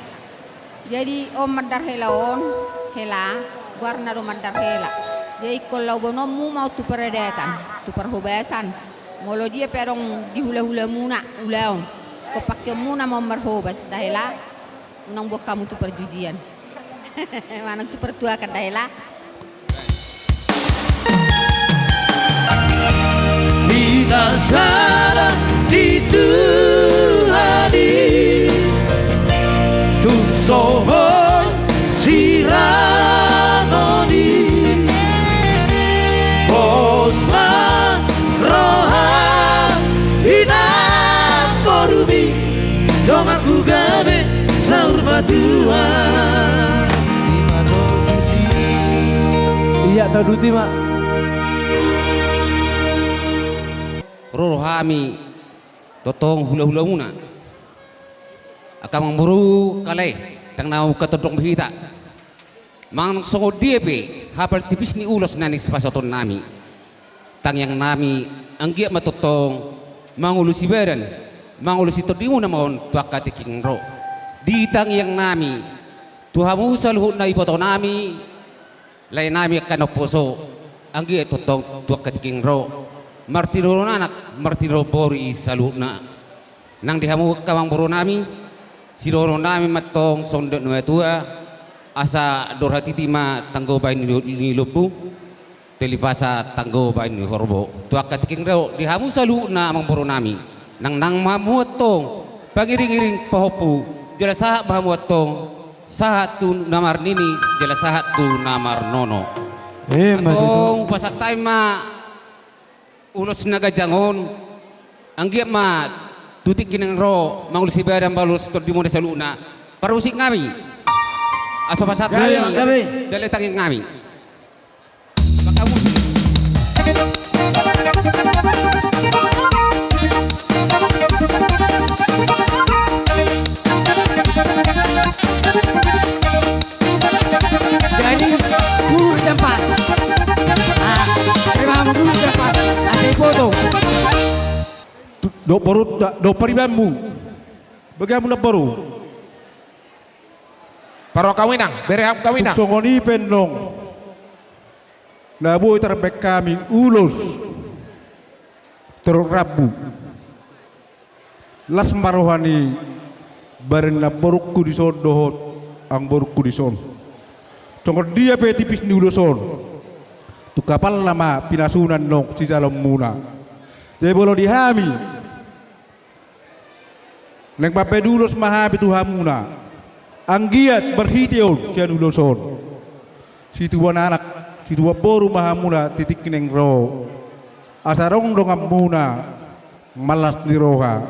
Jadi on mandar hela on, hela, goarna do mandar hela. Jadi ingkon laho boanonmu ma on tu paradatan, tu parhobasan. Molo dia pe adong di hula-hulamuna ulaon, ingkon pakeonmuna ma on marhobas, da hela. Unang boan hamu tu parjujian. Manang tu partuakan, da hela. Pinasaran di Tuhan i, tung songon sirangon i. Pos ma roha inang borumi, donganku gabe saur matua. Ia, tauduti ma. ro do hami tongtong hulahulamuna. Angka amangboru, kale, ndang na ungkap tondong be hita. Manang songon dia pe hapal tipis ni ulos na nipasahatonnami, tangiangnami anggiat ma tongtong mangulosi badan, mangulosi tondimuna ma on tu angka tingki na ro. Di tangiangnami tu hamu saluhutna ibotonami, laenami angka na umposo, anggiat tongtong tu angka tingki na ro martinodohon anak, martinodohon boru i saluhutna. Nang di hamu angka amangborunami, sidohononnami ma antong songon dok ni natua-tua, asa andor hatiti ma tanggo bahen ni, ni lombu, tali pasa tanggo bahen ni horbo. Tu angka tingki na ro di hamu saluhutna amangborunami, nang, nang ma hamu antong pangiringiring pahompu, jala sahat ma hamu antong sahat tu na marnini, jala sahat tu na marnono. Ima tutu. Antong hupasahat hami ma ulos na ganjang on, anggiat ma tu tingki na ro mangulosi badan, mangulosi tondimuna saluhutna. Parmusik nami, asa pasahat hami, gabe, gabe, dale tangiangnami. Maka musik. Jadi, duduk di tempat. Ah, memang duduk di tempat. Asa dipotong. Dok boru, dok paribanmu. Bagaimana boru? Parrohahon hami, Inang, bere hami, Inang. Tung songon i pe annon, na boi tarbahen hami ulos torop rambu. Las ma roha ni bahen ni amangborungku dison dohot amangborungku dison. Songon dia pe tipis ni ulos on, tung hapalna ma pinasuna annon sijaloonmuna. Jadi molo di hami, naeng mambahen ulos ma hami tu hamuna, anggiat marhite on sian ulos on, situan anak, situan boru ma hamuna di tingki na ro, asa adong donganmuna, marlas ni roha,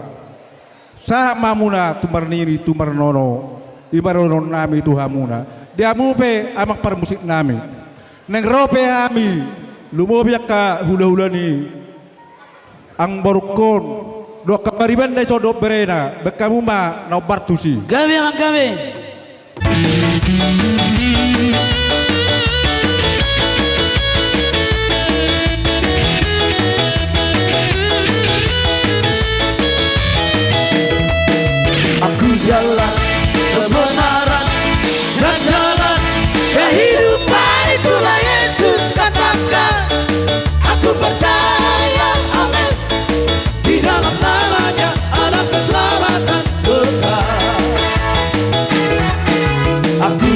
sahat ma hamuna tu marnini tu marnono. I ma dohononnami tu hamuna. Di hamu pe amang parmusiknami, naeng ro pe hami, lumobi angka hulahula ni amangborungkon, dohot angka paribanna dison dohot berena, bahen hamu ma na hombar tusi. Gabe, amang, gabe. Aku jalan kebenaran dan jalan kehidupan, itulah Yesus katakan. Aku percaya, amin, di dalam nama-Nya ada keselamatan kekal. Aku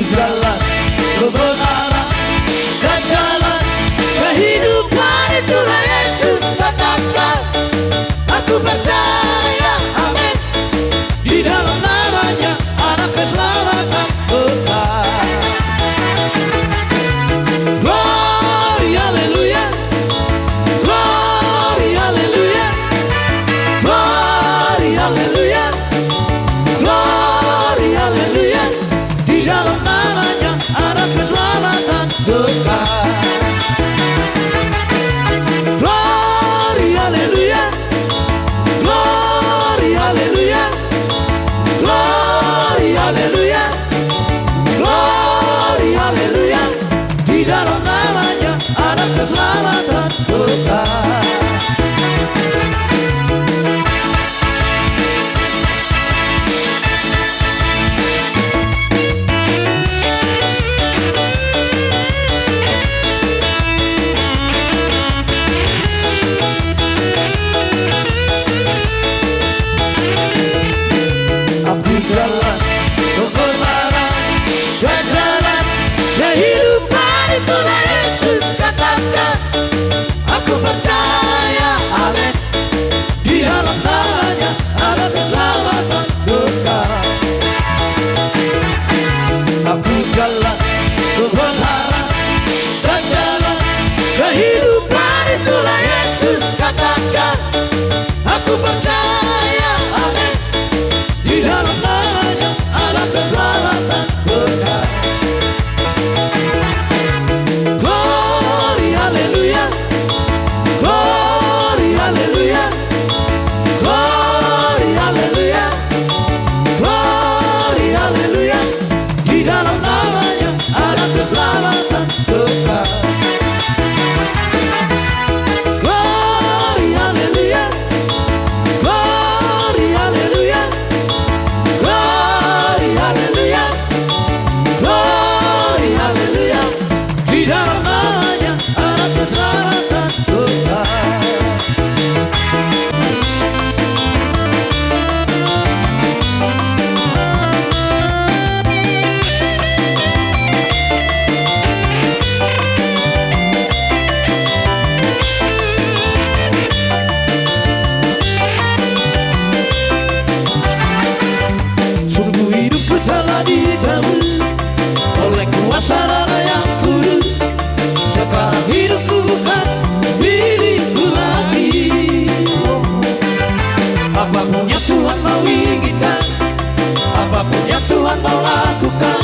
Mau lakukan,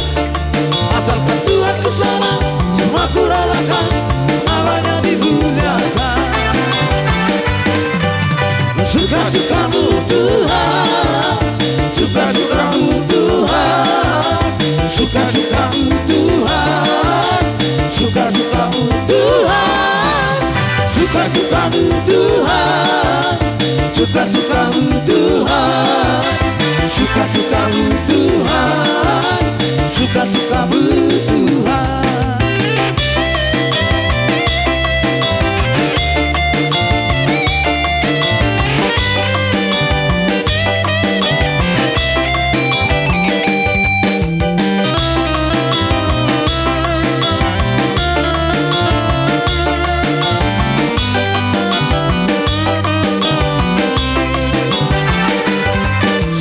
asalkan Tuhan ku senang, semua ku relakan, namanya dimuliakan. Suka-sukamu Tuhan, suka-sukamu Tuhan, suka-sukamu Tuhan, suka-sukamu Tuhan, suka-sukamu Tuhan, suka-sukamu Tuhan, suka-sukamu Tuhan, suka-sukamu Tuhan.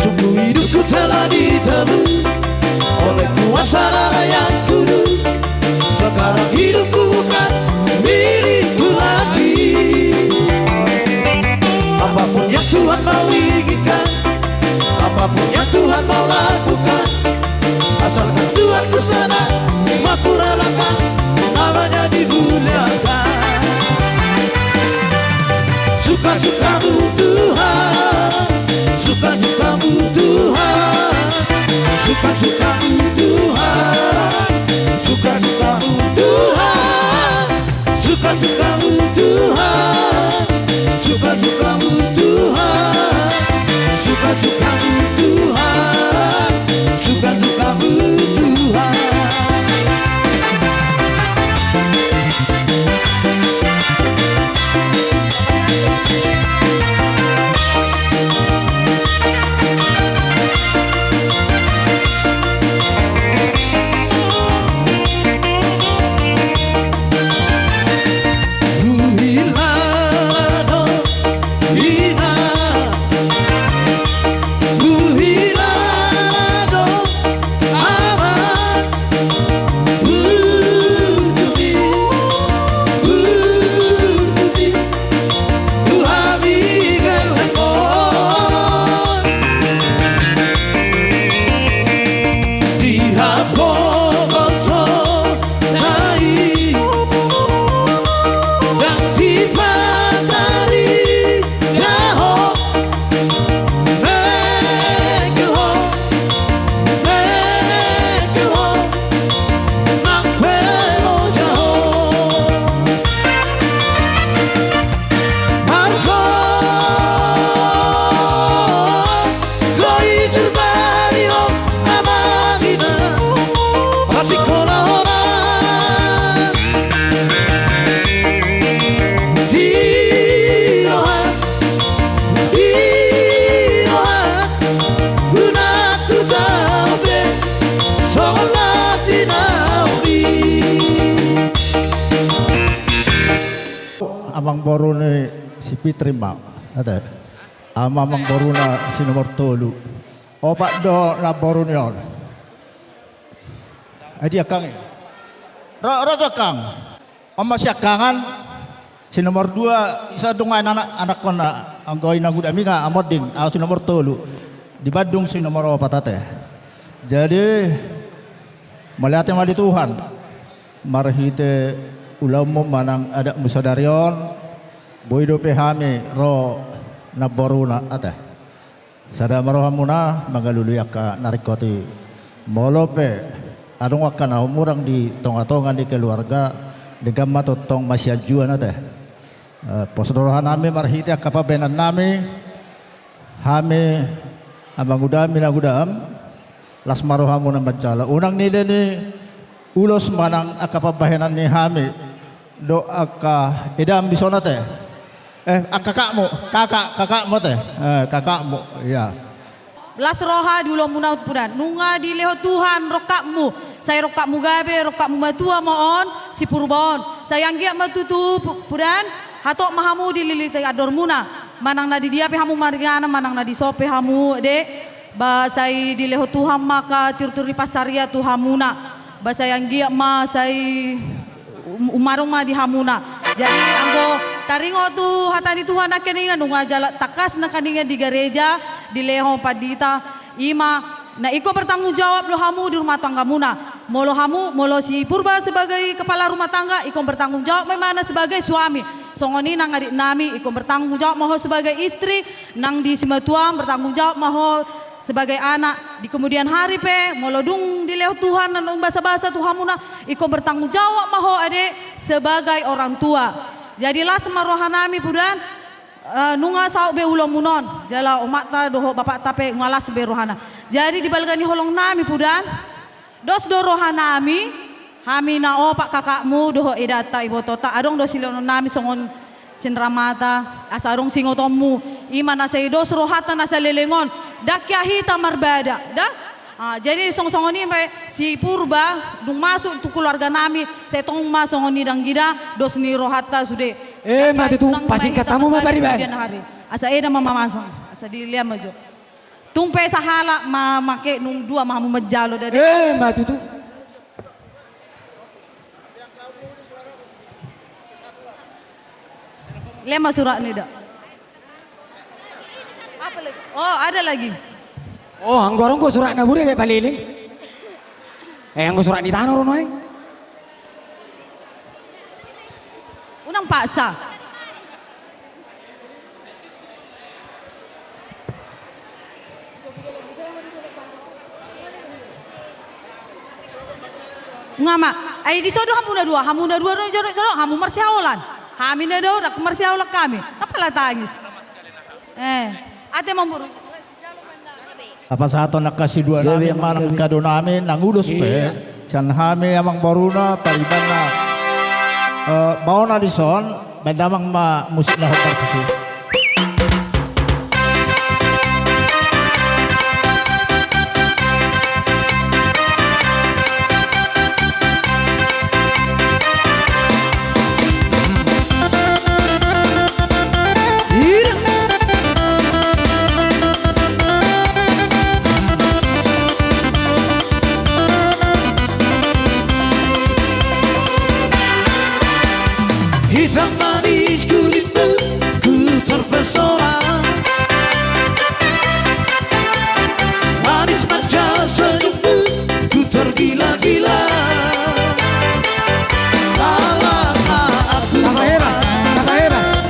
Sungguh hidupku telah ditebus oleh kuasa darah yang kudus. Sekarang hidupku bukan milikku lagi. Apapun yang Tuhan mau inginkan, apapun yang Tuhan mau lakukan, asalkan Tuhan ku senang, semua ku relakan, namanya dimuliakan. Suka-sukamu Tuhan, suka-sukamu Tuhan, suka-sukamu Tuhan, suka-sukamu Tuhan, suka-sukamu Tuhan, suka-sukamu Tuhan, suka-sukamu Tuhan, suka-sukamu Tuhan. Amangboru ni si Pitri ma, ate. Ama amangboruna si nomor tolu. Opat do namboru ni on. Ai di angkang i. Ro, ro tu angkang. On ma siangkangan, si nomor dua, isa dung anak, anakkonna, anggo i na gudam i nga amonding, au si nomor tolu. Di Bandung si nomor opat ate. Jadi, mauliate ma di Tuhan. Marhite ulaonmu manang adatmu sadari on, boi dope hami ro namboruna ate. Sada ma rohamuna mangalului angka na ringkot i. Molo pe adong angka na humurang di tonga-tonga ni keluarga, denggan ma tongtong masianjuan ate. Eh, pos do rohanami marhite angka pambahenannami, hami amangudami na gudam, las ma rohamuna manjalo. Unang nileni ulos manang angka pambahenan ni hami dohot angka edam dison ate. Eh, angka kakakmu, kakak, kakakmu ate. Eh, kakakmu, iya. Las roha di ulaonmuna, Pudan. Nunga dilehon Tuhan rongkapmu. Sai rongkapmu gabe, rongkapmu matua ma on, si Purba on. Sai anggiat ma tutu, Pu-, Pudan, hatop ma hamu dililiti andormuna. Manang na di dia pe hamu maringanan, manang na dison pe hamu, de. Ba sai dilehon Tuhan ma angka tiur-tiur ni pansarian tu hamuna. Ba sai anggiat ma sai um-, umarung ma di hamuna. Jadi anggo taringot tu hata ni Tuhan nangkiningan, nunga jala tangkas nangkiningan di gareja, dilehon pandita, i ma Na ingkon bertanggung jawab do hamu di rumah tanggamuna. Molo hamu, molo si Purba sebagai kepala rumah tangga, ingkon bertanggung jawab ma ibana sebagai suami. Songon i nang adik nami, ingkon bertanggung jawab ma ho sebagai istri, nang di simatuam bertanggung jawab ma ho sebagai anak. Di kemudian hari pe, molo dung dilehon Tuhan na naung basa-basa tu hamuna, ingkon bertanggung jawab ma ho ade sebagai orang tua. Jadi las ma roha nami, Pudan. Eh, nunga saut be ulaonmuna on, jala omakta dohot bapakta pe nunga las be rohana. Jadi di balga ni holong nami, Pudan, dos do roha nami, hami na opat kakakmu dohot edanta ibotota, adong do silehon nami songon cenderamata, asa adong siingotonmu, i ma na sai dos rohanta na saleleng on, ndang hea hita marbada, da? Ah, jadi songon-songon i pe si Purba, dung masuk tu keluarga nami, sai tong ma songon i, ndang hea dos ni rohanta sude. Eh, ma tutu, pasingkat hamu ma pariban. Asa eda ma mamasa, asa dilehon ma jo. Tung pe sahalak ma make nunga dua ma hamu manjalo da. Eh, ma tutu. Lehon ma suratna da. Apa lagi? Oh, ada lagi. Oh, anggo adong do suratna, bure, kayak paleleng. Eh, anggo surat ni tangan ro nuaeng. Unang paksa. Nga ma, ai dison do hamu na dua, hamu na dua do jolo, jolo, hamu marsiaolan. Hami na dua, ndang marsiaolan hami. Apa la tangis? Eh, ate mamboru. Tapasahat on angka siduanami manang angka donami nang ulos pe. Sian hami amangboruna paribanna. Eh, baona dison, baen damang ma musik na hombar tusi. Hitam manis kulitmu, ku terpesona. Manis manja senyummu, ku tergila-gila. Dalam hatiku,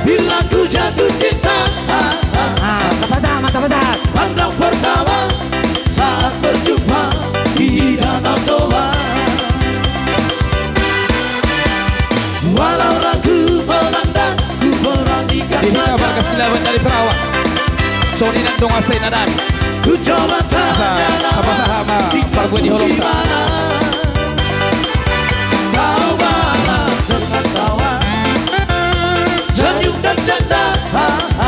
bila ku jatuh cinta. Ah, tapasahat ma, tapasahat. Pandang pertama saat berjumpa di Danau Toba. Walau ragu melanda, ku beranikan saja. Di hita marga Silaban dari Perawang. Songon i nang dongan saingan nami. Ku coba tanya dalam hatiku di mana. Kau balas dengan tawa, senyum dan canda. Ha, ha.